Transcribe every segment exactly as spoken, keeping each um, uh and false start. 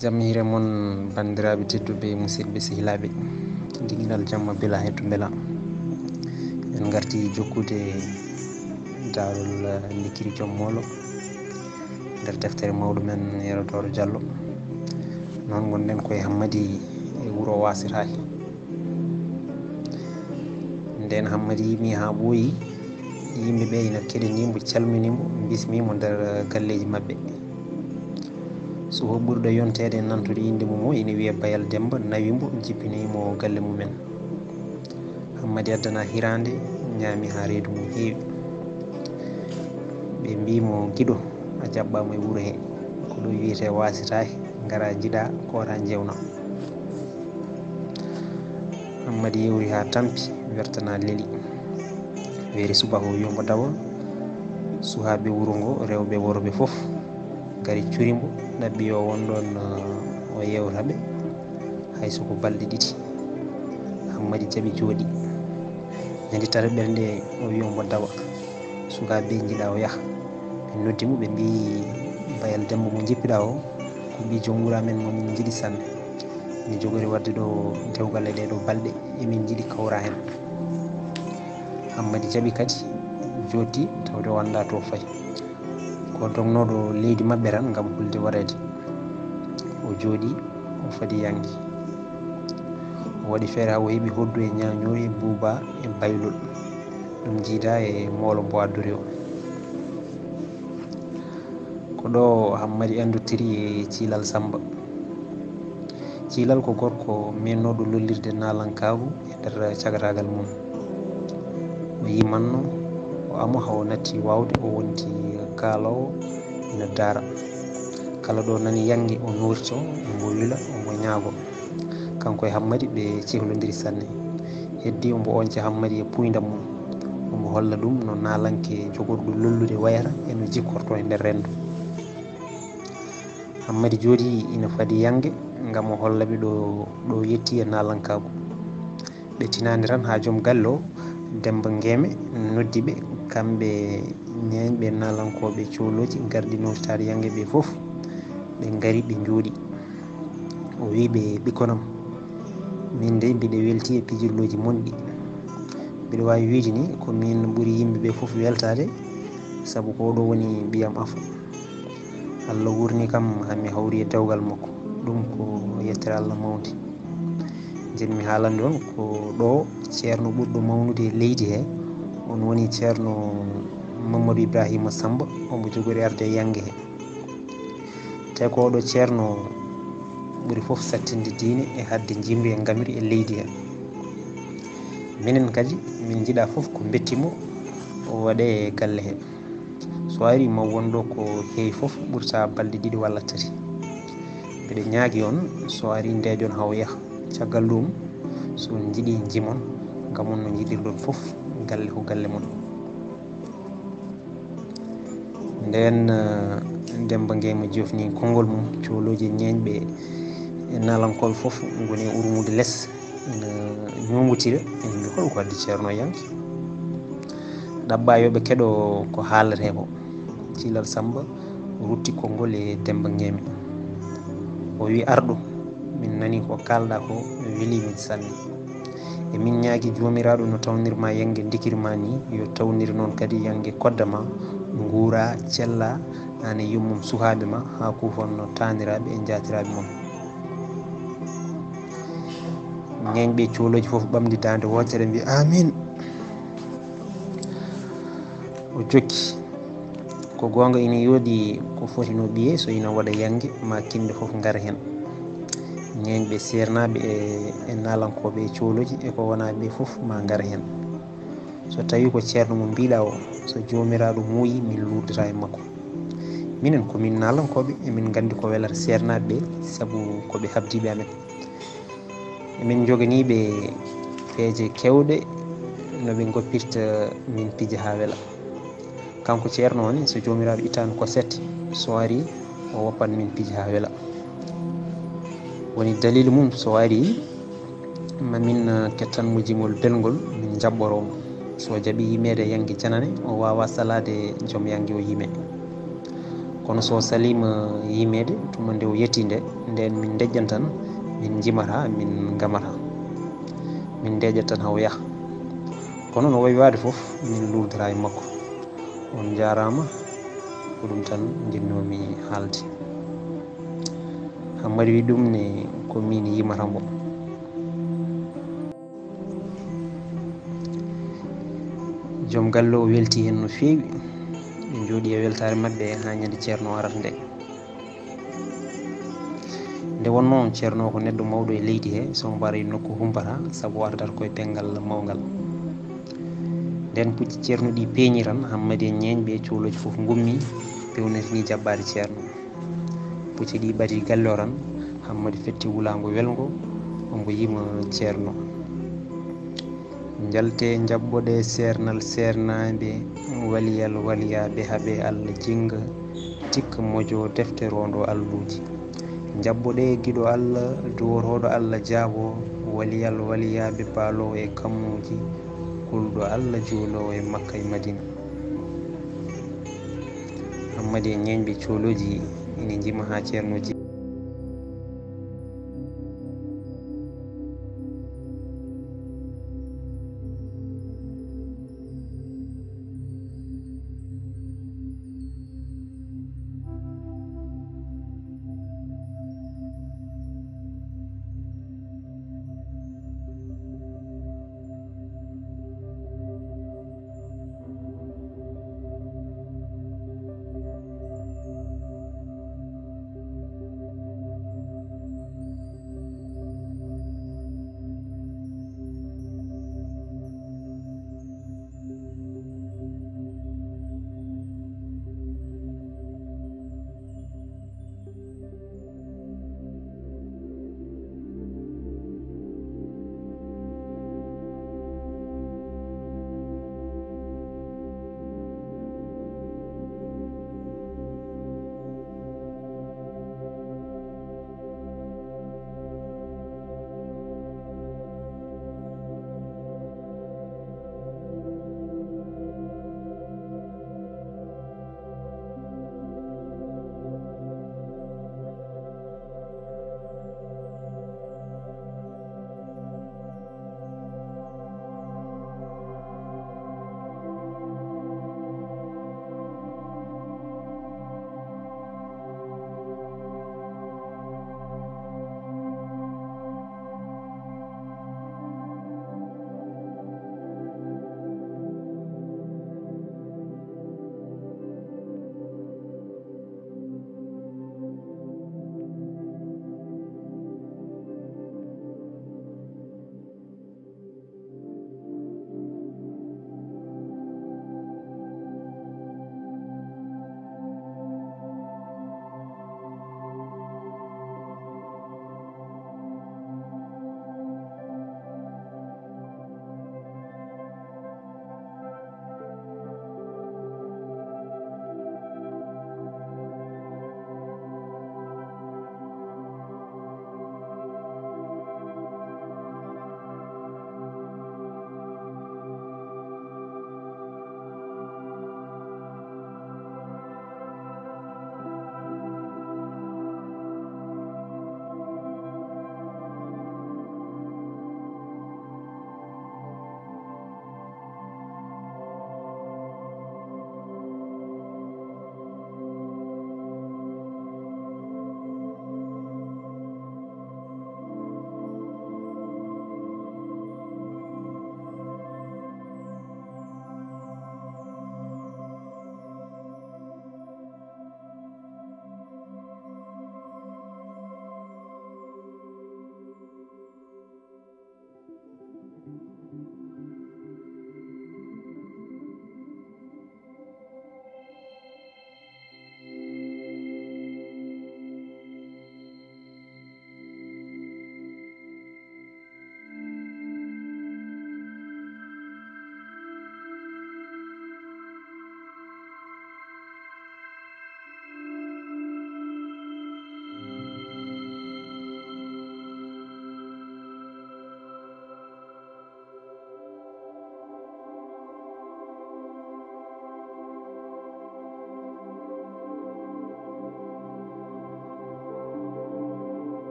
Jam hiire mon, banndiraaɓe tedduɓe, musidɓe sehilaaɓe, diginal jamma bila hetto mbela. En ngarti jokkude daarol, eh, Ndikiri Joom Moolo nder deftere mawɗo men Yero Dooro Jallo. Noon ngonɗen koye Hammadi e wuro Wasirahi. Ndeen Hammadi yimi haa ɓooyi, yimɓe ɓe ina keɗanii mo, calminii mo, mbismii mo nder galleeji maɓɓe. Suho ɓurɗo yonteede e nantude innde mum o ina wiyee Bayal Demmba, nawi mo, jippini mo galle mumen. Hammadi addana hiraande, ñaami haa reedu mum heewi. Ɓe mbii mo, "Giɗo, a jaɓɓaama e wuro he. Ko ɗo wiyetee Wasirahi, ngara njiɗaa, koora njeewna." Hammadi yewri haa tampi, wertana leli. Weeri subaka o wiyi omo dawa. Suhaaɓe wuro ngo, rewɓe e worɓe fof, ngari curi mo, ɗaɓɓi yo won ɗoon, eh, o yeewta ɓe, hay so ko balɗe ɗiɗi. Hammadi jaɓi jooɗi. Ñande tataɓere nde o wiyi omo dawa. Sukaaɓe ɓe njiɗa o yaha. Ɓe noddi mo, ɓe mbii, "Bayal Demmba mo njippiɗa o, ko ɓii joom wuro amen mo min njiɗi sanne. Ene jogori waɗde ɗo dewgal e ɗee ɗoo balɗe, emin njiɗi kawra heen." Hammadi jaɓi kadi, jooɗti, tawde o anndaa to fayi. Ko dognooɗo leydi maɓɓe tan ngam hulde wareede. O jooɗi, o fadi yannge. O waɗi feere haa o heɓi hoddu e ñaañooy e buuba e baylol. Ɗum jiida e moolo mbo addori o. Ko ɗo Hammadi anndotiri e Ciilal Sammba. Ciilal ko gorko meennooɗo lollirde naalankaagu e nder cagataagal mum. O yimanno, o amo haa o natti waawde, o wonti kaaloowo ina daara. Kala ɗo nani yannge o noorto, omo wila, omo ñaago. Kanko e Hammadi ɓe cehlondiri sanne. Heddi omo oñca Hammadi e puuyndam mum. Omo holla ɗum no naalanke jogorɗo lollude wayata e no jikkorto e nder renndo. Hammadi jooɗi ina fadi yannge ngam o holla ɓe ɗo, ɗo yetti e naalankaagu. Ɓe tinaani tan haa joom galle o, Demmba Ngeeme, noddi ɓe, kamɓe ñeeñɓe naalankooɓe coolooji garɗi nootitaade yannge ɓe fof. Ɓe ngari, ɓe njooɗi. O wii ɓe, "Ɓikkon am, min dey mbiɗa weltii e pijirlooji mon ɗi. Mbiɗa waawi wiide ni ko min ɓuri yimɓe ɓe fof weltaade, sabu ko oɗo woni ɓiyam afo. Allah wuurni kam haa mi hawri e dewgal makko. Ɗum ko yettere Allah mawnde. Njiɗmi haalande on ko ɗo ceerno ɓurɗo mawnude e leydi he, on woni ceerno Mamadou Ibrahima Samba, omo jogori arde e yannge he. Te ko oɗo ceerno ɓuri fof sattinde diine e haɗde njimri e ngamri e leydi he. Minen kadi, min njiɗa fof ko mbetti mo o waɗe e galle he. So ari, ma won ɗo ko heewi fof ɓurta balɗe ɗiɗi walla tati. Mbiɗa ñaagi on, so ari, ndeeƴon haa o yaha. Caggal ɗum, so on njiɗi, njimon, ngam on no njiɗirɗon fof, galle ko galle mon." Ndeen, eh, Demmba Ngeema jofni konngol mum, coolooji e ñeeñɓe e naalankooɓe fof ngoni e urmude les, ina ñuumbotira, ina mbii, "Hol ko addi ceerno e yannge?" Ɗaɓɓa yo ɓe keɗo ko haaletee ko. Ciilal Sammba rutti konngol e Demmba Ngeeme. O wii, "Arɗo, min nani ko kaalɗa ko, weli min sanne. E min ñaagi Joomiraaɗo no tawnir ma yannge Ndikiri ma ni, yo tawnir noon kadi yannge kodda ma, nguura, cella, aan e yummum, suhaaɓe ma, haa kuufon no taaniraaɓe e njaatiraaɓe mon." Ñeeñɓe coolooji fof ɓamdi daande wootere, mbii, "Aamiin." O jokki, "Ko goonga, ina yooɗi ko foti no ɓiye, so ina waɗa yannge, ma kinɗe fof ngara heen. Ñeeñɓe seernaaɓe e, e naalankooɓe e coolooji e ko wonaa ɓe fof ma ngara heen. So tawii ko ceerno mo mbiɗa o, so Joomiraaɗo muuyi, min luurdata e makko. Minen ko min naalankooɓe, emin nganndi ko welata seernaaɓe ɓe, sabu ko ɓe habdiiɓe amen. Emin njoganii ɓe peeje keewɗe no ɓe ngoppirta min pija haa wela. Kanko ceerno o ni, so Joomiraaɗo ittaani ko sette, so ari, o woppan min pija haa wela. Woni daliilu mum, so ari, ma min, eh, kettan mo jimol belngol, min njaɓɓoroo mo. So o jaɓii yimeede yannge janane, o waawaa salaade joom yannge o yimee." Ko Kono so saliima yimeede, tuma nde o yettii nde, ndeen min ndejjan tan, min njimata, min ngamata. Min ndeeƴat tan haa o yaha. Kono no wayi waade fof, min luuldataa e makko. On njaaraama, ko ɗum tan njiɗnoomi haalde. Hammadi wi ɗum ne ko min yimata mbo. Joom galle o welti heen no feewi. Ɓe njooɗi e weltaare maɓɓe haa ñande ceerno arata nde. Nde wonnoo ceerno ko neɗɗo mawɗo e leydi he, so mbaara e nokku humpata, sabu o ardat ko e penngal mawngal. Nden pucci ceerno ɗi peeñi tan, Hammadi e ñeeñɓe e coolooji fof ngummi, pewnitini jaɓɓaade ceerno. Pucci ɗi ɓadii galle o tan, Hammadi fetti wulaango welngo, omo yima ceerno. Njalte njaɓɓoɗe seernal seernaaɓe, waliyal waliyaaɓe haɓe Allah jinnga, tikka mojo defte roondo alluuji. Njaɓɓoɗe giɗo Allah, duwotooɗo Allah jaabo, waliyal waliyaaɓe paaloowo e kammuuji, kulɗo Allah juuloowo e Makka e Madina. Hammadi e ñeeñɓe coolooji ina njima haa ceerno ji.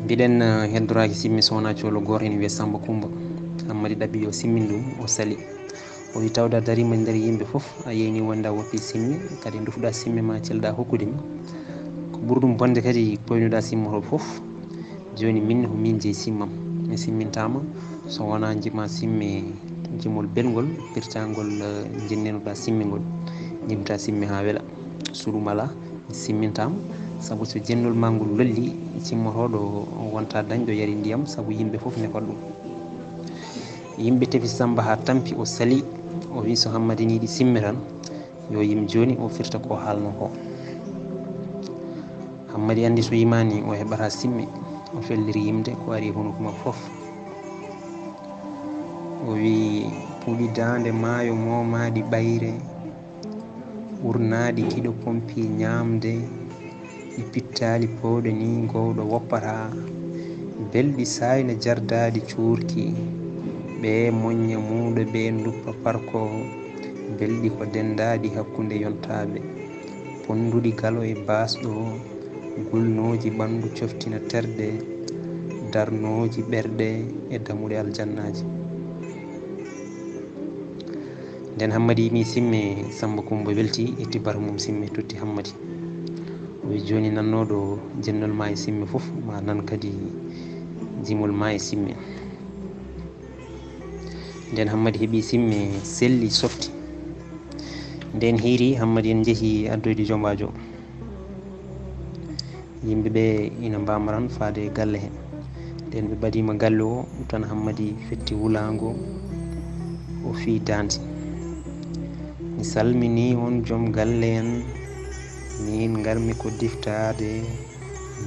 Mbiɗen heddoraaki simme so wonaa coolo gooto ene wiyee Sammba Kummba. Hammadi ɗaɓɓi yo simmin ɗum, o sali. O wi tawde a dariima nder yimɓe fof, a yeeyni wonde a woppi simme, kadi ndufuɗa simme ma celɗa hokkude mi. Ko ɓuri ɗum bonde kadi poynuɗa simmotoɓe fof. Jooni min ko min jeyi simmam. Mi simmintaama so wonaa njima simme jimol belngol, pirtangol, eh, njennenoɗa simme ngol. Njimta simme haa wela. So ɗum alaa, simmintaama, sabu so jennol ma ngol lolli, cimmotooɗo wonta dañɗo yari ndiyam, sabu yimɓe fof nekot ɗum. Yimɓe tefi Sammba haa tampi, o sali, o wi so Hammadi ni ɗi simme tan, yo yim jooni o firta ko haalno ko. Hammadi anndi so yimaani o heɓata simme, o felliri yimde ko ari e hunuko makko fof. O wi puɗi daande maayo moomaɗi ɓayre, urnaaɗi kiɗo pompi ñaamde, ɗi pittaali powɗe ni gowɗo woppata, belɗi saayna jardaaɗi cuurki, ɓe moñña muuɗo ɓe nduppa parko, belɗi ko denndaaɗi hakkunde yontaaɓe, ponnduɗi galo e baasɗo, gulnooji ɓanndu coftina terɗe, darnooji ɓerɗe e damuɗe aljannaaji. Nden Hammadi yimi simme, Sammba Kummba welti, itti batu mum simme, totti Hammadi. O wi jooni nannooɗo jennol ma e simme fof, ma nan kadi jimol ma e simme. Nden Hammadi heɓi simme, selli, softi. Nden hiiri, Hammadi en njehi addoyde jombaajo. Yimɓe ɓe ina mbamaran faade e galle he. Nden ɓe ɓadima galle o, tan Hammadi fetti wulaango, o fii daande. Mi salmini on joom galle en, min ngarmi ko diftaade,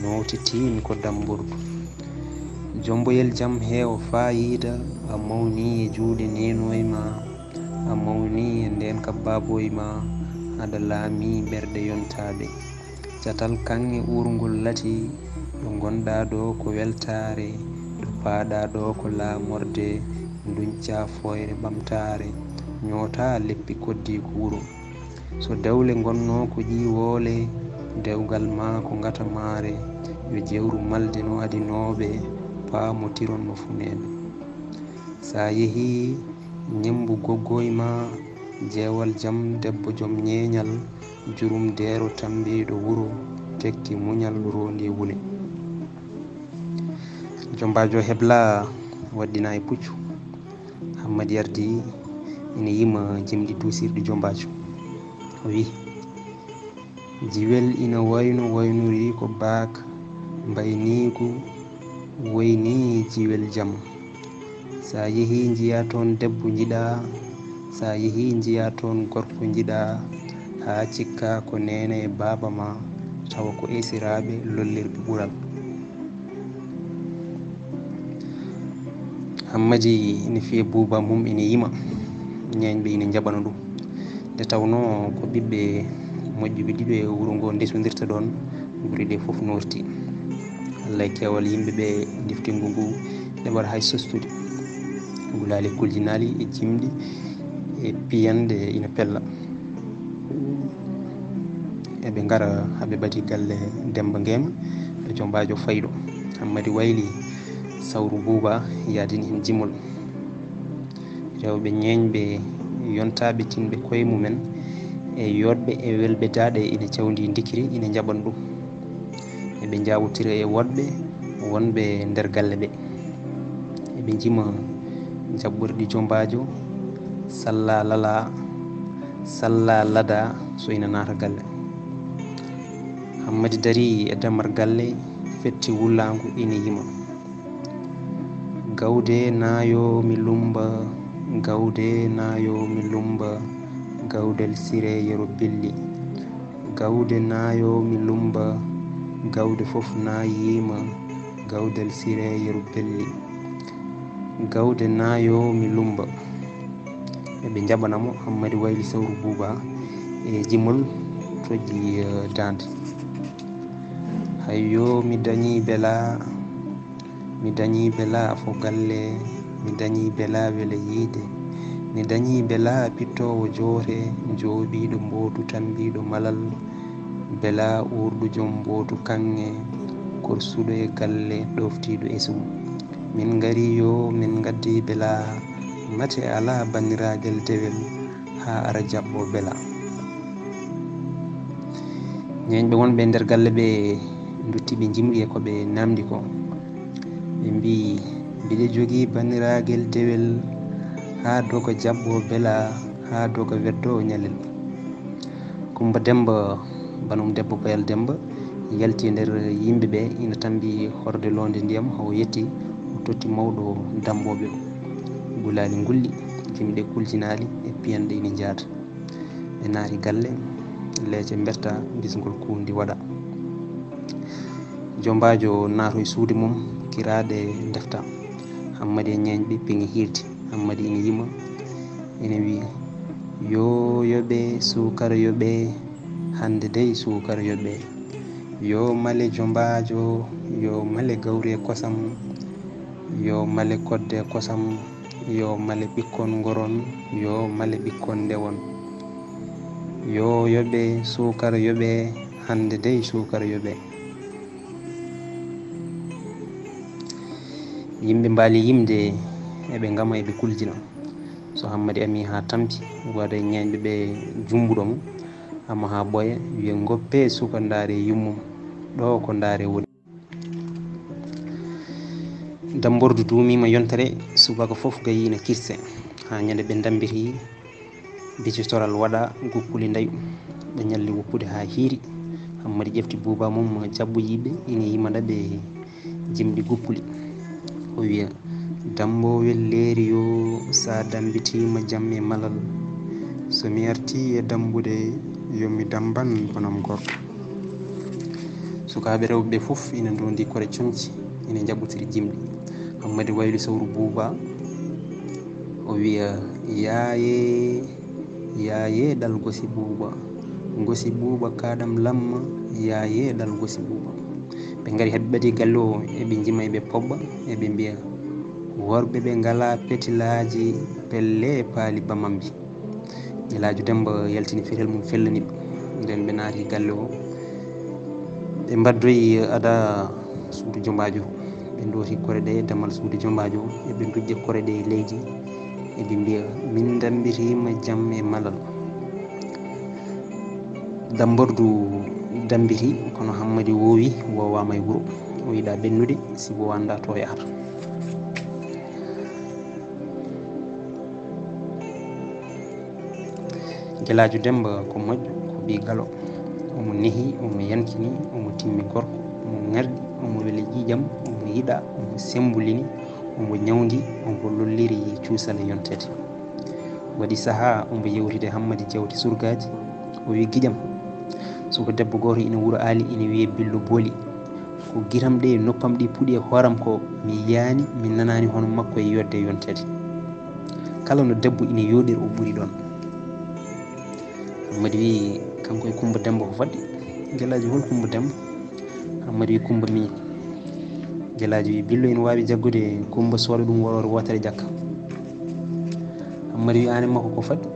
nootitiimi ko damburdu. Jomboyel jam he o faayiida, a mawni e juuɗe nenoy ma, a mawni e nden ka baboy ma, aɗa laami ɓerɗe yontaaɓe. Catal kaŋŋe uurngol lati, ɗo ngonɗaa ɗo ko weltaare, ɗo paaɗaa ɗo ko laamorde, nduñcaa fooyre ɓamtaare, ñootaa leppi koddiigu wuro. So dewle ngonnoo ko ƴiiwoole, dewgal ma ko ngatamaare, yo jewru malde no adinooɓe, paamotiron no funeeɓe. Sa yehii, ñemmbu goggoy ma, jeewal jam, debbo joom ñeeñal, jurum deero tambiiɗo wuro, tekki muñal roondi wule. Jombaajo hebla waɗɗina e puccu. Hammadi yardi ina yima jimɗi duusirɗi jombaajo. O wi, jiwel ina wayno waynori ko baak, mbayniigu woyni jiwel jam. Sa yehi njiya toon debbo njiɗa, sa yehi njiya toon gorko njiɗa, haa cikka ko neene e baaba ma, tawa ko esiraaɓe lollirɓe ɓural. Hammadi ina fiya buuba mum ina yima, ñeeñɓe ina njaɓana ɗum. Nde tawnoo ko ɓiɓɓe moƴƴuɓe ɗiɗo e wuro ngo ndesondirta ɗoon, gure ɗe fof noorti. Allah e keewal yimɓe ɓe, ndiftingu ngu ina waɗa hay sostude. Gulaali kuljinaali e jimɗi e piyanɗe ina pella. Eɓe ngara haa ɓe ɓadi galle Demmba Ngeema, ɗo jombaajo fayɗo. Hammadi wayli sawru buuba, yaadini heen jimol. Rewɓe ñeeñɓe, yontaaɓe, tinɓe koye mumen, e yooɗɓe e welɓe daaɗe ina cawndi ndikiri, ina njaɓan ɗum. Eɓe njaawtira e woɗɓe wonɓe nder galle ɓe. Eɓe njima jaɓɓorɗi jombaajo, salla lala, salla lada so ina naata galle. Hammadi darii e dammal galle, fetti wullaango ina yima. Gawde naayo mi lumba, gawde naayo mi lumba, gawdel Siree Yero Belli. Gawde naayo mi lumba, gawde fof naayiima, gawdel Siree Yero Belli. Gawde naayo mi lumba. Eɓe njaɓana mo, Hammadi wayli sawru buuba e jimol toƴƴi, eh, daande. Hayyo, mi dañi bela, mi dañi bela afo galle, mi dañi bela wele yiide, mi dañi bela pittoowo joote, joobiiɗo mbootu, tambiiɗo malal, bela uurɗo joom mbootu kaŋŋe, Gorsuɗo e galle ɗoftiiɗo esum. Min ngari yo min ngaddi bela, mate alaa banniraagal dewel haa ara jaɓɓo bela. Ñeeñɓe wonɓe nder galle ɓe ndutti, ɓe njimri e ko ɓe namdi ko. Ɓe mbii, mbiɗa jogii banniraagal dewel haa doga jaɓɓo bela, haa doga weddo ñalel. Kumba Demba, banum debbo Bayal Demba, yalti e nder yimɓe ɓe, ina tambi horde loonde ndiyam, o yetti, o totti mawɗo dambooɓe o. Gulaali ngulli, jimɗe kuljinaali e piyanɗe ina njaata. Ɓe naati galle, leece mberta, bisngol kuundi waɗa. Jombaajo naato e suudu mum, kiraaɗe ndefta. Hammadi e ñeeñɓe peŋi hiirde. Hammadi ina yima, ina wiya, yo yoɓe suukara yoɓe, hannde dey suukara yoɓe. Yo male jombaajo, yo male gawri e kosam, yo male kodde e kosam, yo male ɓikkon ngoron, yo male ɓikkon ndewon. Yo yoɓe suukara yoɓe, hannde dey suukara yoɓe. Yimɓe mbaali yimde, eɓe ngama, eɓe kuljina. So Hammadi ami haa tampi, waɗa e ñeeñɓe ɓe jumbuɗo mo, ama haa ɓooya, wiya, ngoppe suka ndaare yummum, ɗo ko ndaare woni. Dambordu duumiima yontere, subaka fof gayi ina kirse, haa ñande ɓe ndambiti, bicitoral waɗa, guppuli ndayu. Ɓe ñalli woppude haa hiiri. Hammadi ƴefti buuba mum, jaɓɓo yiɓe, ina yimana ɓe jimɗi guppuli. O wiya, dambo welleeri yo, sa dambitiima jam e malal. So mi arti e dambude, yo mi damban bonam gorko. Sukaaɓe rewɓe ɓe fof ina ndondi kore coñci, ina njaɓɓotiri jimɗi. Hammadi wayli sawru buuba, o wiya, yaaye, yaaye ɗal gosi buuba, gosi buuba kaɗam lamma, yaaye ɗal gosi buuba. Ɓe ngari, heɓe ɓadi galle o, eɓe njima, eɓe pobba, eɓe mbiya, worɓe ɓe ngala petilaaji, pelle paali bamambi. Elaajo Demba yaltini fetel mum, fellani ɓe. Nden ɓe naati galle o. Ɓe mbaddoyi ada suudu jombaajo. Ɓe ndooti kore ɗe, damal suudu jombaajo. Eɓe ndujja kore ɗe e leydi. Eɓe mbiya, min ndambitima jam e malal. Dambordu dambiti, kono Hammadi woowi, woowaama e wuro. O yiɗa ɓennude, sibu o annda to o yahata. Gelaajo Demba ko moƴƴo, ko ɓii galo. Omo nehi, omo yankini, omo timmi gorko, omo ŋarɗi, omo weli ƴiiƴam, omo yiɗa, omo sembolini, omo ñawdi, omo lolliri cuusal e yonteede. Waɗi sahaa omo yewtida e Hammadi jawdi surgaaji, o wi, giƴam, suka debbo gooto ina wuro Aali, ina wiyee Billo Booli. Ko gitam ɗe noppam ɗi puɗi e hooram ko, mi yiyaani, mi nanaani hono makko e yodde e yonteede. Kala no debbo ina yooɗir, o ɓuri ɗoon. Hammadi wi, kanko e Kumba Demba ko fodde? Gelaajo, hol Kumba Demba? Hammadi wi, Kumba miin. Gelaajo wi, Billo ina waawi jaggude Kumba, sooda ɗum worore wootere ƴakka. Hammadi wi, aan e makko ko fodde?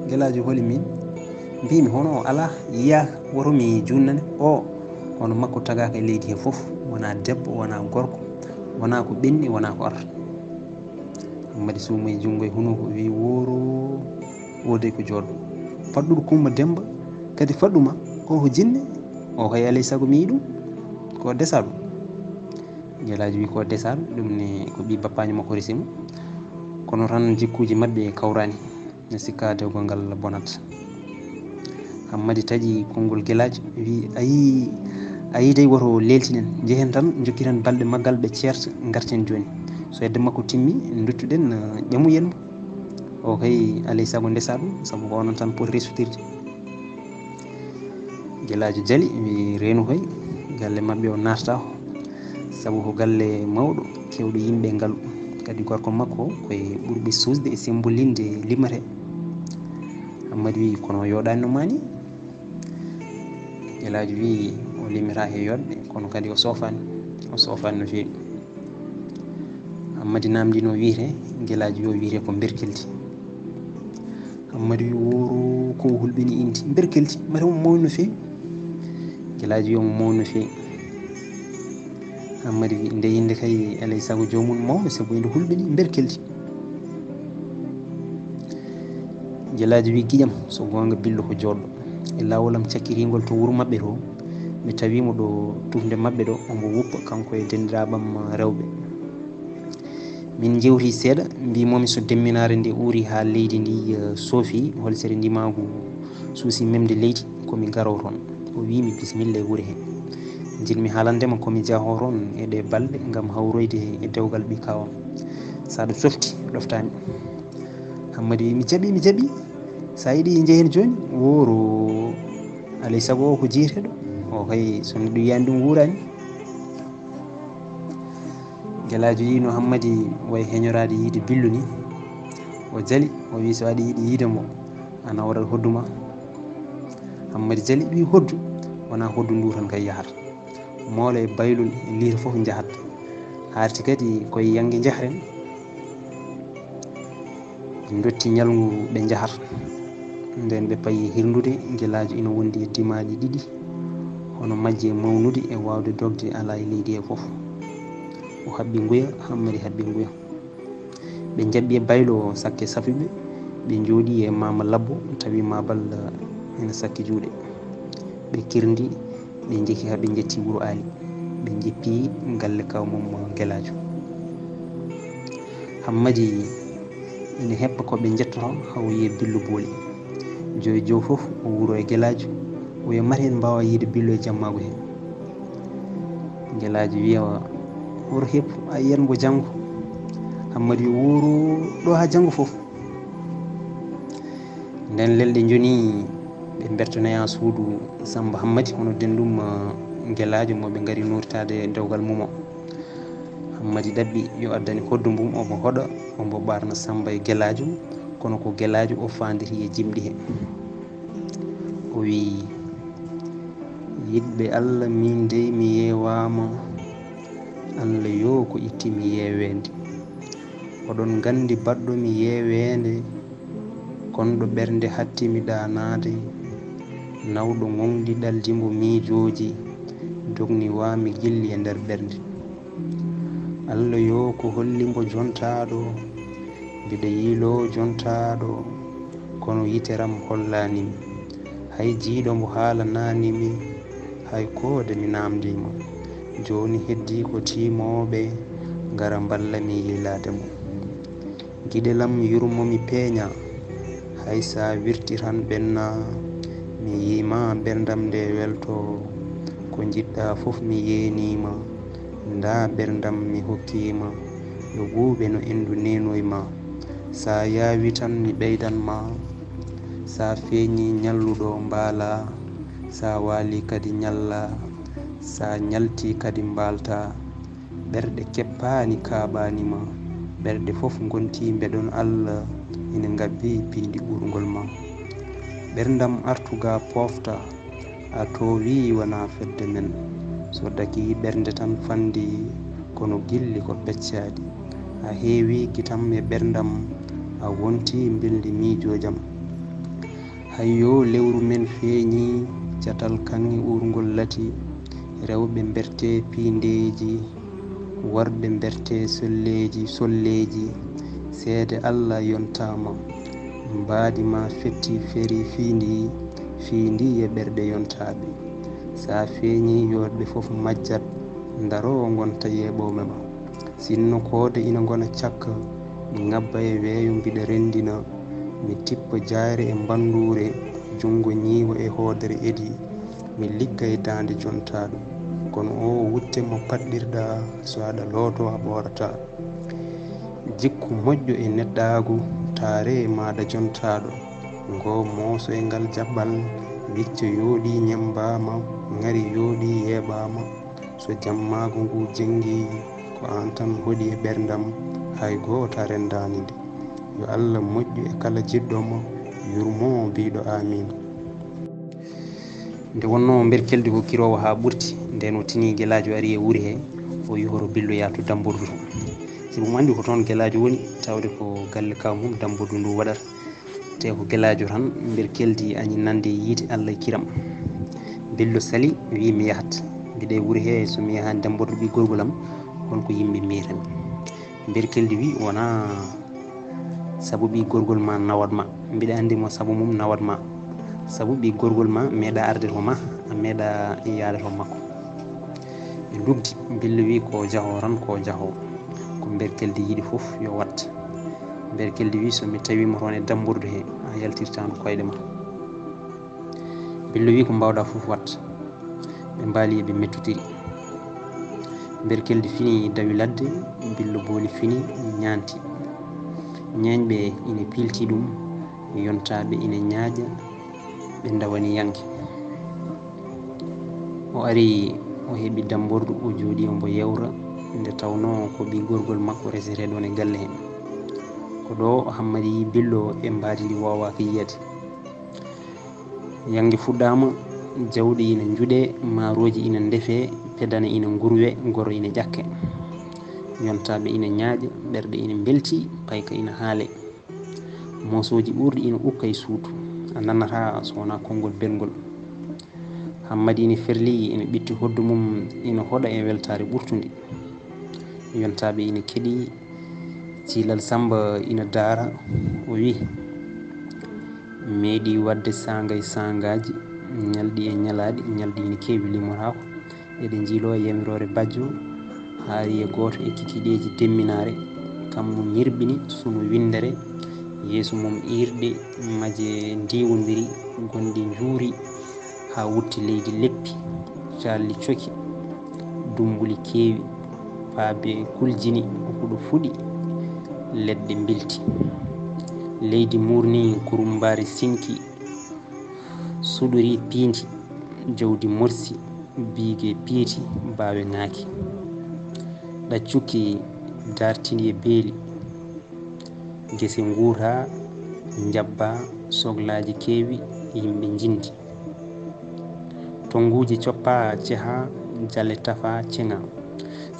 Gelaajo holi miin? Mbiimi hono o alaa, yiyaaka, woto mi junnane. O, hono makko tagaaka e leydi he fof, wonaa debbo, wonaa gorko, wonaa ko ɓenni, wonaa ko arta. Hammadi suumoyi junngo e hunuko, wi, wooro, o dey ko jooɗo. Faɗɗuɗo Kumba Demba, kadi faɗɗuma, o ko jinne, o kay alay sago mi yiyi ɗum, ko desaɗo. Gelaajo wi, ko desaɗo, ɗum ne ko ɓii bappaajo makko resi mo. Kono tan jikkuuji maɓɓe kawraani, ne sikkaa dewgal ngal bonat. Hammadi taƴi konngol Gelaajo, wi, a yii, a yii dey, woto leeltinen, njehen tan, njokkiren balɗe maggal, ɓe ceerta, ngarten jooni. So hedde makko timmi, nduttuɗen, eh, ƴamuyen mo. O kay alay sago ndesa ɗum, sabu ko onon tan poti resutirde. Gelaajo jali, wi, reenu koy, galle maɓɓe o naatataako, sabu ko galle mawɗo, keewɗo yimɓe ngalu. Kadi gorko makko ko e ɓurɓe suusde e sembolinde limate. Hammadi wi, kono o yooɗaani no maani. Gelaajo wi, o limata he yooɗde, kono kadi o soofaani, o soofaani no feewi. Hammadi namndi no wiyetee, Gelaajo wi, o wiyetee ko Mberkeldi. Hammadi wi, wooro, ko o hulɓini inndi Mberkeldi, mate omo mawni no feewi. Gelaajo wi, omo mawni no feewi. Hammadi wi, "Nde innde kay alay sago joomum mawɗo, sabu inde hulɓe ni mberkeldi." Gelaajo wi, "Giƴam, so goonga Billo ko jooɗɗo." E laawol am cakkiringol to wuro maɓɓe to, mi tawi mo ɗo tufnde maɓɓe ɗo, omo wuppa kanko e denndiraaɓe am rewɓe. Min njewti seeɗa, mbimomi so demminaare nde uuri haa leydi ndi, eh, soofi, holsere ndimaagu suusi memde leydi, ko mi garowo toon. O wiimi, "Bisimilla e wure he." Njiɗmi haalande ma ko mi jahoo toon e ɗee balɗe ngam hawroyde e dewgal ɓii kaaw am. So aɗa softi, ɗoftaa mi. Hammadi wi, "Mi jaɓi, mi jaɓi. So a yiɗi njehen jooni, wooro alay sago o ko jiyteeɗo. O kay so neɗɗo yiyaani ɗum wuuraani." Gelaajo yii no Hammadi wayi heñoraade yiide Billo ni. O jali, o wi, "So aɗa yiɗi yiide mo, a nawrat hoddu ma." Hammadi jali, wi, "Hoddu? Wonaa hoddu ndu tan kay yahata. Moolo e baylol e liita fof njahat. Haarti kadi koye yannge njahren." Ɓe ndotti ñalngu ɓe njahata. Nden ɓe payi hirndude, Gelaajo ina wondi e dimaaji ɗiɗi, hono majje mawnude e waawde dogde alaa e leydi he fof. O haɓɓi nguya, Hammadi haɓɓi nguya. Ɓe njaɓɓi e baylo sakke safi ɓe, ɓe njooɗi e Maama Labbo, tawi Maabal ina sakki juuɗe. Ɓe kirndi, ɓe njeki haa ɓe njetti wuro Aali. Ɓe njippi galle kaw mum Gelaajo. Hammadi ina heppa ko ɓe njettoto, haa o yiya Billo booli. Joy jow fof o wuro e Gelaajo, o wiya, "Mate en mbaawa yiide Billo e jammaagu he." Gelaajo wiya, "Woro heppu, a yiyat mbo janngo." Hammadi yo wuuru ɗo haa janngo fof. Nden lelɗe njoni, ɓe mbertonoya suudu Samba Hammadi, hono denɗum, eh, Gelaajo mo ɓe ngari noortaade dewgal mum o. Hammadi ɗaɓɓi yo addane hoddu mum, omo hoɗa, omo ɓaarna Samba e Gelaajo, kono ko Gelaajo o faanditi e jimɗi he. O wi, "Yiɗɓe Allah, min dey mi yeewaama. Allah yo ko itti mi yeeweende. Oɗon nganndi baɗɗo mi yeeweende, konɗo ɓernde hatti mi ɗaanaade, nawɗo ŋoŋɗi ɗalji mbo miijooji, dogni wa mi gilli e nder ɓernde. Allah yo ko holli mbo jontaaɗo, mbiɗa yiiloo jontaaɗo, kono yiteram hollaani mi. Hay jiiɗo mbo haalanaani mi, hay koode mi naamndii mo. Jooni heddii ko tiimooɓe ngara mballa mi yiilaade mo. Giɗel am yurmo mi peeña, hay sa wirti tan ɓenna, mi yiima ɓerndam nde welto, ko njiɗɗa fof mi yeenii ma, nda ɓerndam mi hokkii ma, yo ɓuuɓe no enndu neenoyi ma, sa yaawi tan mi ɓeydan ma, sa feeñi ñalluɗo mbaala, sa waali kadi ñalla, sa ñalti kadi mbaalta. Ɓerɗe keppaani kaaɓaani ma, ɓerɗe fof ngontii mbeɗon Allah ina ngabbii piindi ɓurngol ma. Ɓerndam artu ga poofta, a toowii wonaa fedde men. So dakii ɓernde tan fanndii, kono gilli ko peccaaɗi. A heewii gitam e ɓerndam, a wontii mbilndi miijoojam. Hayyo, lewru men feeñii, catal kaŋŋe uurngol lati, rewɓe mbertee piindeeji, worɓe mbertee solleeji, solleeji, seede Allah yontaama, mbaadi ma fetti feri fiindi, fiindi e ɓerɗe yontaaɓe. Sa feeñii, yooɗɓe fof majjat, ndaroo ngonta yeeɓooɓe ma. Sinno koode ina ngona cakka, mi ngabba e weeyo mbiɗa renndina, mi tippa jaayre e mbannduure, junngo ñiiwa e hoodere edi, mi ligga e daande jontaaɗo. Kono o wutte mo paɗɗirɗa, so aɗa looto a ɓoorataa. Jikku moƴƴo e neɗɗaagu, taare maaɗa jontaaɗo. Ngo mooso e ngal jaɓɓal, wicco yooɗi ñemmbaama, ŋari yooɗi yeeɓaama. So jammaagu ngu jenngi, ko aan tan hoɗi e ɓerndam, hay gooto a renndaani nde. Yo Allah moƴƴu e kala jiɗɗo mo, yurmo biiɗo aamiin. Nde wonnoo mberkeldi ko kiroowo haa ɓurti, nden o tini Gelaajo ari e wuri he, o yohoro Billo yahtu Dambordu to. Sibu omo anndi ko toon Gelaajo woni, tawde ko galle kaw mum Dambordu ndu waɗata. Te ko Gelaajo tan, mberkeldi añi nande e yiite Allah e kiram. Billo sali, wi mi yahat. Mbiɗa e wuro he, so mi yahaani dambordu ɓii gorgol am, holko yimɓe mbiyata mi? Berkeldi wi, wonaa sabu ɓii gorgol ma nawat ma. Mbiɗa anndi mo sabu mum nawat ma. Sabu ɓii gorgol ma meeɗa arde to ma, a meeɗa yaade to makko. Ɓe nduggi, Billo wi, ko jaho tan, ko jaho. Ko Berkeldi yiɗi fof yo wat. Berkeldi wi, so mi tawi mo toon e dambordu he, a yaltirtaano koyɗe ma. Billo wi, ko mbaawɗa fof wat. Ɓe mbaali eɓe mettotiri. Berkeldi fini dawi ladde, Billo booni fini ñaanti. Ñeeñɓe ina piilti ɗum, yontaaɓe ina ñaaƴa, ɓe ndawani yanke. O ari, o heɓi dambordu, o jooɗi, omo yewra, nde tawnoo ko ɓii gorgol makko reseteeɗo e galle he. Ko ɗo Hammadi yi Billo e mbaadi ndi woowaaka yiyde. Yannge fuɗɗaama, jawɗi ina njuɗee, maarooji ina ndefee, pedane ina ngurwee, goro ina ƴakkee. Yontaaɓe ina ñaaƴa, ɓerɗe ina mbeltii, payka ina haalee. Moosooji uurɗi ina ukka e suudu, a nanataa so wonaa konngol belngol. Hammadi ina ferlii, ina ɓitti hoddu mum, ina hoɗa e weltaare ɓurtunde. Yontaaɓe ina keɗii, Ciilal Sammba ina daara, o wi, meeɗii waɗde saanga e saangaaji, ñalɗi e ñalaaɗi, ñalɗi ina keewi limotaako. Eɗen njiiloo e yamiroore bajjo, haari e gooto e kikiiɗeeji demminaare, kammu ñirɓini suno winndere, yeeso mum iirɗe maje ndiwondiri, gonɗi njuuri haa wutti leydi leppi, calli coki, dummbuli keewi, paabe kuljini, huɗo fuɗi, leɗɗe mbilti. Leydi muurni, kurumbaari sinki, suɗori piindi, jawdi morsi, biige piiti, baawe ŋaaki. Ɗaccukki dartindi e beeli. Gese nguura, njabba, soglaaji keewi, yimɓe njindi. Tonnguuji coppa, ceha, jale tafa, ceŋa.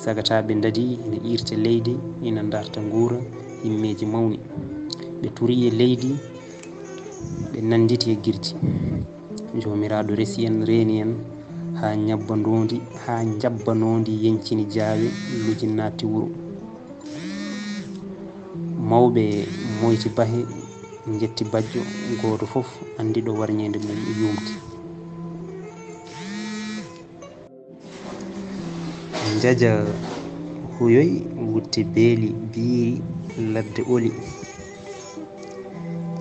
Sagataaɓe ndadi ina iirta leydi, ina ndarta nguura, himmeeji mawni. Ɓe turi e leydi, ɓe nannditi e girji. Joomiraaɗo resi en, reeni en, haa njabba ndoondi, haa njabba ndoondi yeñcini jaawe, luji naatti wuro. Mawɓe moyti bahe, njetti bajjo, gooto fof anndi ɗo warñeende mum yuumti. Njaja huyoy, wutte beeli, biiri, ladde oli.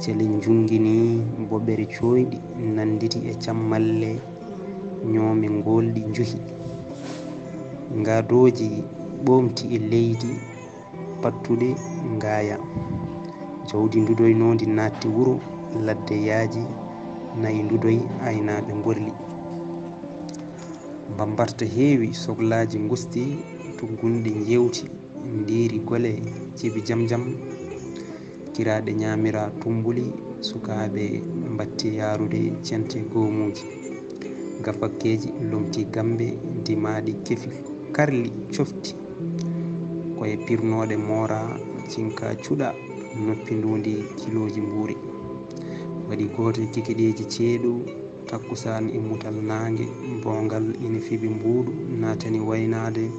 Cele njuŋŋini, boɓere cooyɗi nannditi e cammalle, ñoome ngoolɗi njuhi. Ngaadooji ɓoomti e leydi, pattuɗe ngaaya. Jawdi ndudoynoondi naatti wuro, ladde yaaji, na'i ndudoy, aynaaɓe ngorli. Mbambarta heewi, soglaaji ngusti, tuggunɗe njeewti, ndiiri gole, cebi jam jam. Kiraaɗe ñaamira tummbuli, sukaaɓe mbatti yaarude cente goomuuji. Gafakkeeji lomti gammbe, dimaaɗi kefi, karli cofti. Koye pirnooɗe moora, cinka cuɗa, noppi nduundi kilooji mbuuri. Waɗi gooto e kikiɗeeji ceeɗu, takkusaan e mutal naange, boongal ina fiɓi mbuuɗu, naatani waynaade.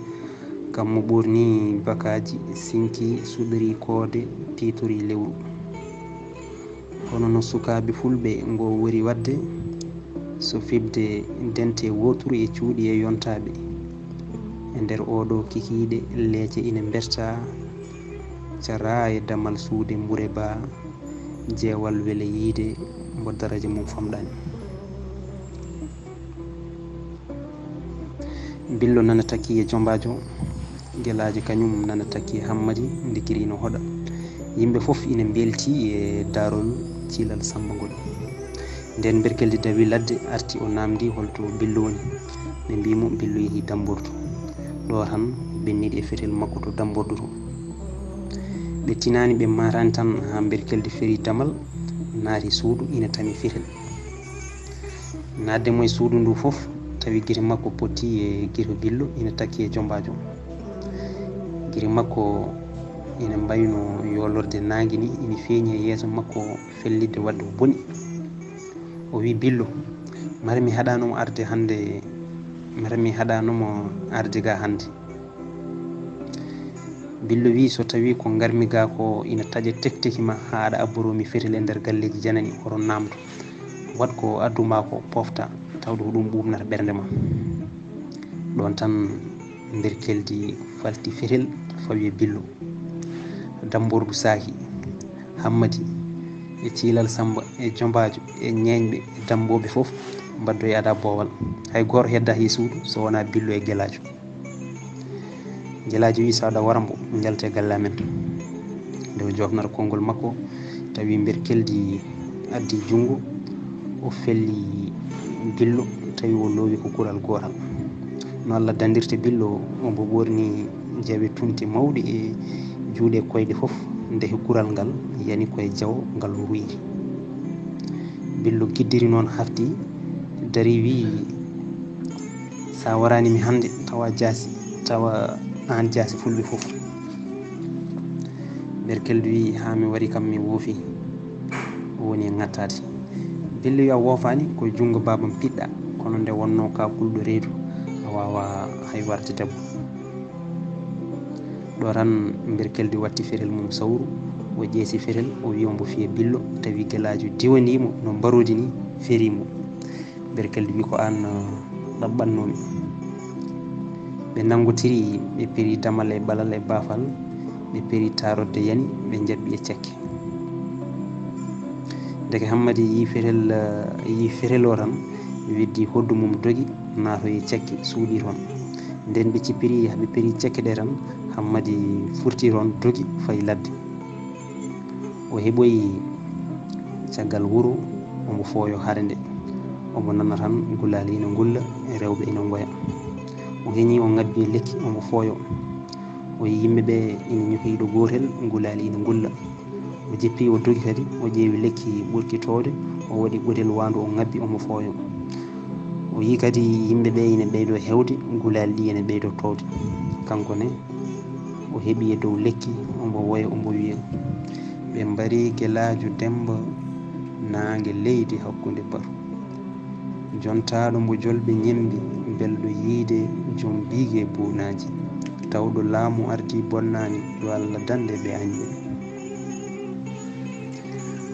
Kammu ɓoorni bakaaji, sinki, suɗori koode, tiitori lewru. Kono no sukaaɓe fulɓe ngo wori waɗde, so fiɓde dente wooturu e cuuɗi e yontaaɓe. E nder ooɗo kikiiɗe, leece ina mberta, cara e damal suude mbure ba, jeewal wele yiide, mbo daraja mum famɗaani. Billo nana takki e jombaajo, gelaajo kañum nana takki e Hammadi, ndikiri ina hoɗa. Yimɓe fof ina mbelti e daarol ciilal Sammba ngol. Nden Berkeldi dawi ladde, arti o naamndi holto Billo woni. Ɓe mbii mo Billo yehi dambordu. Ɗo tan ɓenniɗi e fetel makko to dambordu to. Ɓe tinaani, ɓe maataani tan haa Berkeldi feri damal, naati suudu, ina tami fetel. Naatde mo e suudu ndu fof, tawi gite makko potti e gite Billo, ina takki e jombaajo. Gite makko ina mbayno yoolorde naange ni, ina feeñi e yeeso makko fellitde waɗde ko boni. O wi, Billo, mara mi haɗaano arde hannde Mara mi haɗano mo arde ga hannde. Billo wi, so tawi ko ngarmi ga ko ina taƴa tekteki ma haa aɗa abboro mi fetel e nder galleeji janani, oɗon naamdo. Waɗ ko adduma ko, pofta, tawde ko ɗum ɓuuɓnata ɓernde ma. Ɗon tan Mberkeldi falti fetel fawi e Billo. Dammbordu saaki. Hammadi e Ciilal Sammba e Jombaajo e Ñeeñɓe e Dammbooɓe fof mbaddoo e ada boowal. Hay gooto heddaaki e suudu so wonaa Billo e Gelaajo. Gelaajo wi, "Sawda, wara mbo, njalta e galle amen." Nde o joofnata konngol makko, tawi Mberkeldi addi junngo, o felli Billo, tawi o loowi ko kural gootal. No Allah dandirta Billo, o mbo ɓoorni jawe tunti mawɗe e juuɗe koyɗe fof, nde he kural ngal yani koye jawo ngal o ruyri. Billo giddiri noon, hafti, dari, wi, "Sa waraani mi hannde, tawa jaasi, tawa aan jaasi fulɓe fof." Berkeldu wi, "Haa mi wari kam mi woofi, o woni e ŋattaade." Billo wi, "A woofaani, ko junngo baabam piɗɗa, kono nde wonnoo ka kulɗo reedu, a waawaa hay warde debbo." Ɗo tan Mberkeldi watti fetel mum sawru, o ƴeesi fetel, o wi o mbo fiya Billo, tawi Gelaajo diwani mo no mbaroodi ni, feri mo. Mberkeldi wi, "Ko aan, uh, ɗaɓɓannoomi." Ɓe nanngotiri, ɓe peri damal e ɓalal e baafal, ɓe peri taarodde yani, ɓe njaɓɓi e cekke. Ndeke Hammadi yi fetel, uh, yi fetel o tan, weddi hoddu mum dogi, naatoyi e cekke, suuɗi toon. Nden ɓe cippiri, ɓe peri cekke ɗe tan, Hammadi furti toon, dogi, fayi ladde. O heɓoyi caggal wuro, omo fooyo hare nde. Omo nana tan gulaali ina ngulla, e rewɓe ina ngoya. O heñi, o ŋabbi e lekki, omo fooyo. O yi yimɓe ɓe ina ñohi ɗo gootel, gulaali ina ngulla. O jippi, o dogi kadi, o ƴeewi lekki ɓurki toowde, o waɗi ɓodel waandu, o ŋabbi, omo fooyo. O yi kadi yimɓe ɓe ina ɓeydo heewde, gulaali ɗi ina ɓeydo toowde. Kanko ne, o heɓi e dow lekki, omo woya, omo wiya, "Ɓe mbari Gelaajo Demmba naange leydi hakkunde baru. Jontaaɗo mbo jolɓe ñembi, belɗo yiide joom biige buunaaji. Tawɗo laamu ardi bonnaani, yo Allah dande ɓe añɓe."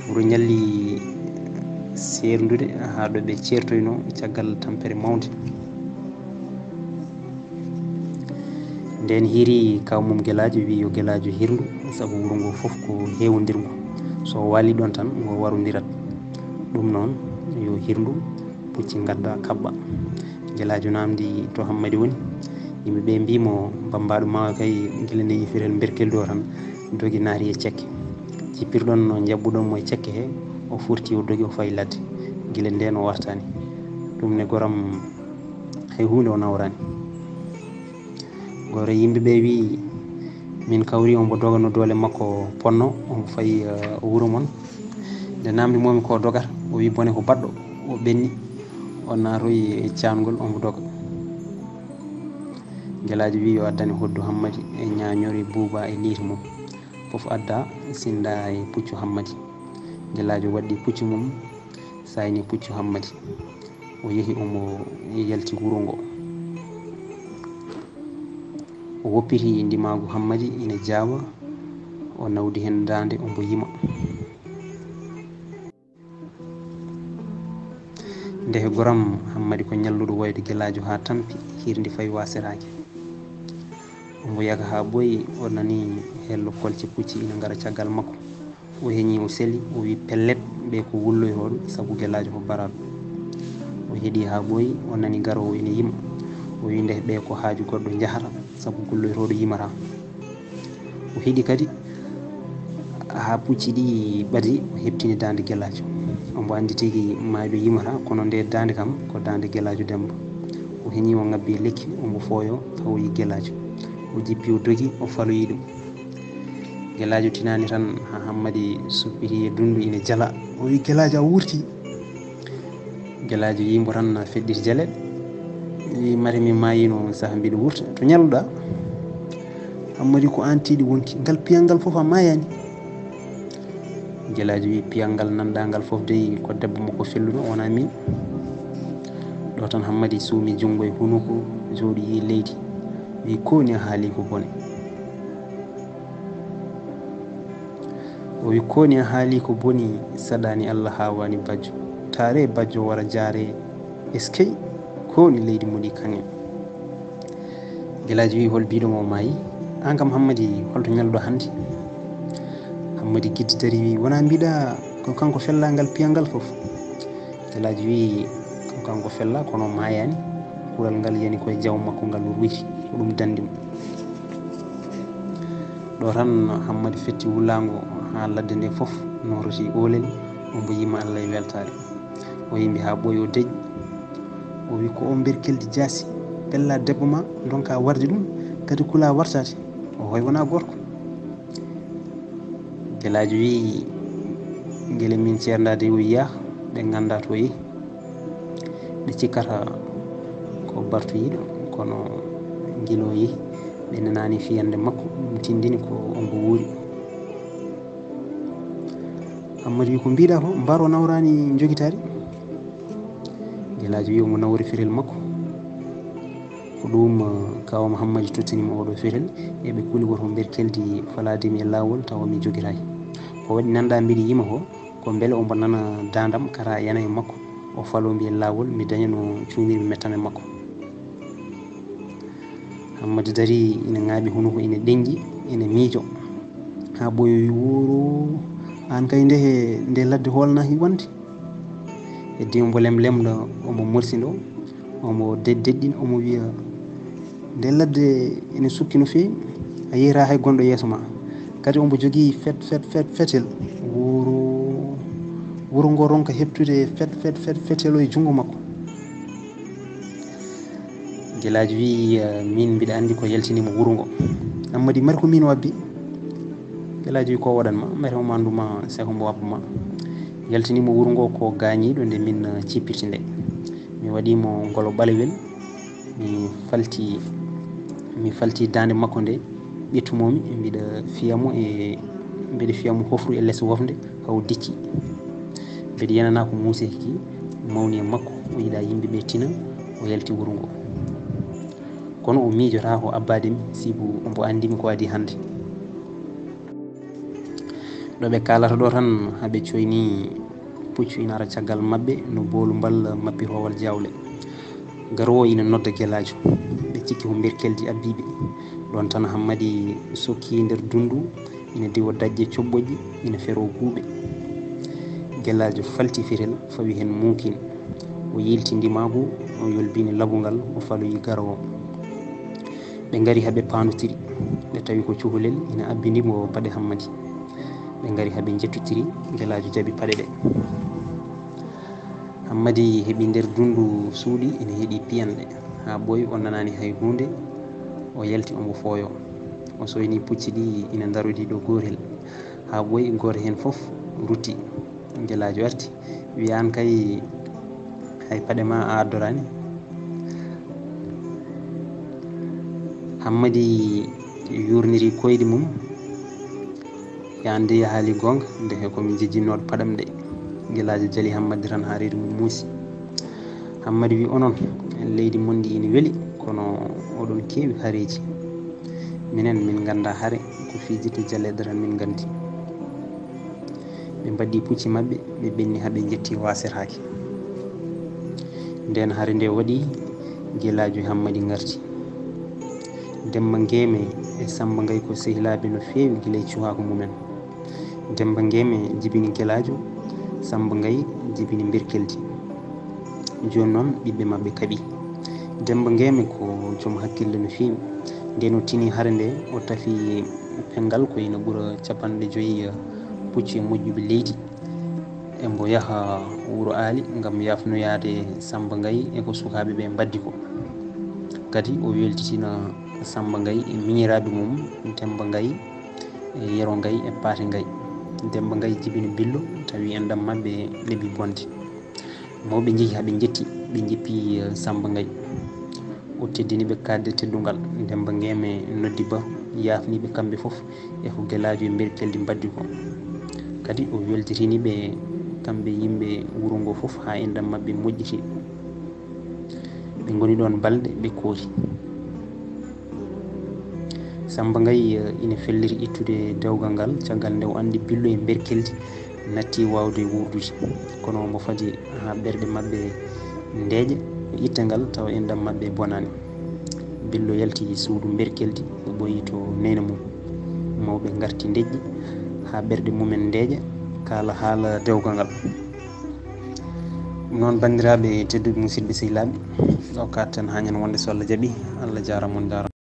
Wuro ñalli seerndude haa ɗo ɓe ceertoynoo caggal tampere mawnde. Nden hiiri kaw mum Gelaajo, wi yo Gelaajo hirndu, sabu wuro ngo fof ko heewondirngo. So o waali ɗon tan, ngo warondirat. Ɗum noon, yo hirndu, pucci ngadda, kaɓɓa. Gelaajo naamndi to Hammadi woni. Yimɓe ɓe mbii mo, "Bammbaaɗo ma kay, gila nde yi fetel Mberkeldi o tan, dogi naati e cekke." Cippirɗon no njaɓɓuɗon mo e cekke he, o furti, o dogi, o fayi ladde. Gila ndeen o wartaani. Ɗum ne goram, hay huunde o nawraani. Gooto e yimɓe ɓe wii, "Min kawri omo doga no doole makko ponno, omo fayi, eh, wuro mon." Nde namdi momi ko dogata, o wii, "Bone ko baɗɗo." O ɓenni, o naatoyi e caangol, omo doga. Gelaajo wii yo addane hoddu Hammadi e ñaañori Buuba e liiti mum. Fof adda, sinda e puccu Hammadi. Gelaajo waddi puccu mum, sayni puccu Hammadi. O yehi, omo yalti wuro ngo. O woppiti ndimaagu Hammadi ina jaawa, o nawdi heen daande, omo yima. Nde he goram Hammadi ko ñalluɗo woyde Gelaajo haa tampi, hirndi fayi waasiraaki. Omo yaka haa ɓooyi, o nani hello kolce pucci ina ngara caggal makko. O heñi, o seli, o wi, "Pellet, ɓe ko wulloyrooɓe, sabu Gelaajo ko baraaɗo." O heɗi haa ɓooyi, o nani garoowo ina yima. O wi, "Nde ɓe ko haaju goɗɗo njahata, sabu gulloyrooɗo yimata." O heɗi kadi haa pucci ɗi ɓadi, o heɓtini daande Gelaajo. Omo anndi tigi maayɗo yimata, kono nde daande kam ko daande Gelaajo Demmba. O heñi, o ŋabbi e lekki, omo fooyo, tawoyi Gelaajo. O jippi, o dogi, o faloyi ɗum. Gelaajo tinaani tan, haa Hammadi suppiti e dunndu ina jala. O wi, "Gelaajo, a wuurti?" Gelaajo yii mbo tan, na feɗɗiti jale. Wi, "Mate mi maayino saha mbiɗo wuurta. To ñalluɗa?" Hammadi, "Ko aan tiiɗi wonki. Ngal piyal ngal fof a maayaani." Gelaajo wi, "Piyal ngal nanɗa ngal fof dey ko debbo makko felluno, wonaa miin." Ɗo Tan Hammadi suumi junngo e hunuko, jooɗi e leydi, wi: "Ko woni a haali ko boni?" O wi: "Ko woni a haali ko boni, saɗaani Allah, haawaani bajjo. Taare bajjo wara jaare, eskey, ko woni leydi moɗi kaŋŋe?" Gelaajo wi: "Hol biiɗo mo maayi? Aan kam Hammadi, holto ñalluɗo hannde?" Hammadi giddi dari wi: "Wonaa mbiɗa ko kanko fella ngal piyal ngal fof?" Gelaajo wi: "Ko kanko fella, kono maayaani. Kural ngal yani koye jaw makko ngal ruuyti, ko ɗum danndi mo." Ɗo tan Hammadi fetti wulaango haa ladde nde fof nooroti oolel, ombo yima Allah e weltaare. O yimbi haa ɓooyi, o deƴƴi. O wi: "Ko o mberkeldi jaasi, pella debbo ma, ndonka warde ɗum, kadi kula wartaade. O hoy wona gorko." Gelaajo wi: "Ngele min ceerndaade o yiya, ɓe ngannda to yehi. Ɓe cikkata ko bartoyiiɗo, kono ngila o yehi, ɓe nanaani fiyannde makko, ɗum tindini ko ombo wuuri." Hammadi wi: "Ko mbiɗa ko, mbar o nawraani jogitaade?" Gelaajo wi: "Omo nawri ferel makko." Ko ɗum, eh, kaaw Hammadi tottini mo oɗo ferel, e ɓe kuli woto mberkeldi falaade mi e laawol tawa mi jogitaaki. Ko waɗi nanɗa mbiɗa yima ko, ko mbele ombo nana daandam kara yana e makko, o falo mi e laawol, mi daña no cuumirmi mettam e makko. Hammadi dari ina ŋaaɓi hunuko, ina ɗenƴi, ina miijo. Haa ɓooyi o wi: "Wuuro, aan kay nde, nde ladde hoolnaaki wonde." Heddi ombo lemlemɗo, ombo morsindo, ombo deɗɗeɗɗin, ombo wiya: "Nde ladde ene sukki no feewi, a yiyata hay gonɗo yeeso ma." Kadi ombo jogii fet, fet, fet, fetel. Wuuro, wuuro ngo ronka heɓtude fet, fet, fet, fetel o e junngo makko. Gelaajo wi: "Eh, min mbiɗa anndi ko yaltini mo wuuro ngo." Hammadi: "Mari ko min wabbi?" Gelaajo wi: "Ko waɗan ma, mari omo anndu ma, seko mbo wabba ma. Yaltini mo wuuro ngo ko gaañiiɗo nde min, eh, cippiti nde. Mi waɗi mo ngolo ɓalewel, mi falti, mi falti daande makko nde, ƴettumomi, mbiɗa fiya mo e, mbiɗa fiya mo hofru e les wofnde, haw dicci. Mbiɗa yenana ko muuse ki mawni e makko, o yiɗa yimɓe ɓe tina, o yalti wuuro ngo. Kono o miijotaako abbaade mi, sibu ombo anndi mi ko adii hannde." Ɗo ɓe kaalata ɗo tan, haa ɓe coyni puccu ina ara caggal maɓɓe no boolumbal mappirowal jawle. Garoowo ina nodda Gelaajo. Ɓe cikki ko mberkeldi abbiiɓe. Ɗoon tan Hammadi sokki nder dundu, ina diwa daƴƴe coɓɓoƴƴi, ina fero guuɓe. Gelaajo falti fetel, fawi heen muukin. O yiilti ndimaagu, o yolbini labungal, o faloyi garoowo. Ɓe ngari haa ɓe paandotiri. Ɓe tawi ko cukalel ina abbini mo paɗe Hammadi. Ɓe ngari haa ɓe njettotiri, Gelaajo jaɓi paɗe ɗe. Hammadi heɓi nder dundu suuɗi, ina heɗi piyanɗe. Haa ɓooyi o nanaani hay huunde, o yalti ombo fooyo. O soyni pucci ɗi ina ndarodi ɗo gootel. Haa ɓooyi gooto heen fof rutti. Gelaajo arti, wi: "Aan kay hay paɗe ma a addoraani." Hammadi yuurniri koyɗe mum, wi: "Aan de a haali goonga, ndeke ko mi jejjinnooɗo paɗam de." Gelaajo jali Hammadi tan haa reedu mum muusi. Hammadi wi: "Onon, leydi mon ndi ina weli, kono oɗon keewi hareeji. Minen, min ngannda hare, ko fijirde jaleeɗe tan min nganndi." Ɓe mbaɗi pucci maɓɓe, ɓe ɓenni haa ɓe njetti waasetaake. Ndeen hare nde waɗi, Gelaajo e Hammadi ngarti. Demba Ngeeme e Samba Ngaye ko sehilaaɓe no feewi gila e cuhaaku mumen. Demba Ngeeme jibini Gelaajo, Samba Ngaye jibini mberkeldi. Jooni noon ɓiɓɓe maɓɓe kaɓi. Demba Ngeeme ko joom hakkille no feewi. Ndeen o tini hare nde, o tafi penngal ko ina ɓura capanɗe joyi pucci e moƴƴuɓe leydi. Embo yaha wuro Aali ngam yaafnoyaade Samba Ngaye e ko sukaaɓe ɓe mbaddi ko. Kadi o weltitina Samba Ngaye e miñiraaɓe mum, Demba Ngaye e Yero Ngaye e Paate Ngaye. Demba Ngaye jibini billo, tawi enɗam maɓɓe neɓi bonde. Mawɓe njehi haa ɓe njetti, ɓe njippi, eh, Samba Ngaye. O teddini ɓe kaaɗɗe teddungal. Demba Ngeeme noddi Baro, yaafni ɓe kamɓe fof e ko Gelaajo e mberkeldi mbaddi ko. Kadi o weltitini ɓe kamɓe yimɓe wuro ngo fof haa enɗam maɓɓe moƴƴiti. Ɓe ngoni ɗoon balɗe, ɓe koori. Samba Ngaye, eh, ina felliri ittude dewgal ngal, caggal nde o anndi Billo e Mberkeldi natti waawde wuurdude. Kono omo fadi haa ɓerɗe maɓɓe ndeeƴa, ɓe itta ngal tawa enɗam maɓɓe bonaani. Billo yalti suudu Mberkeldi, o ɓooyi to neene mum. Mawɓe ngarti ndeƴƴi haa ɓerɗe mumen ndeeƴa, kaala haala dewgal ngal. Ɗum noon, banndiraaɓe tedduɓe, musidɓe sehilaaɓe, ɗo katten haa ñande wonde, so Allah jaɓi. Allah jaaraama, on njaaraama.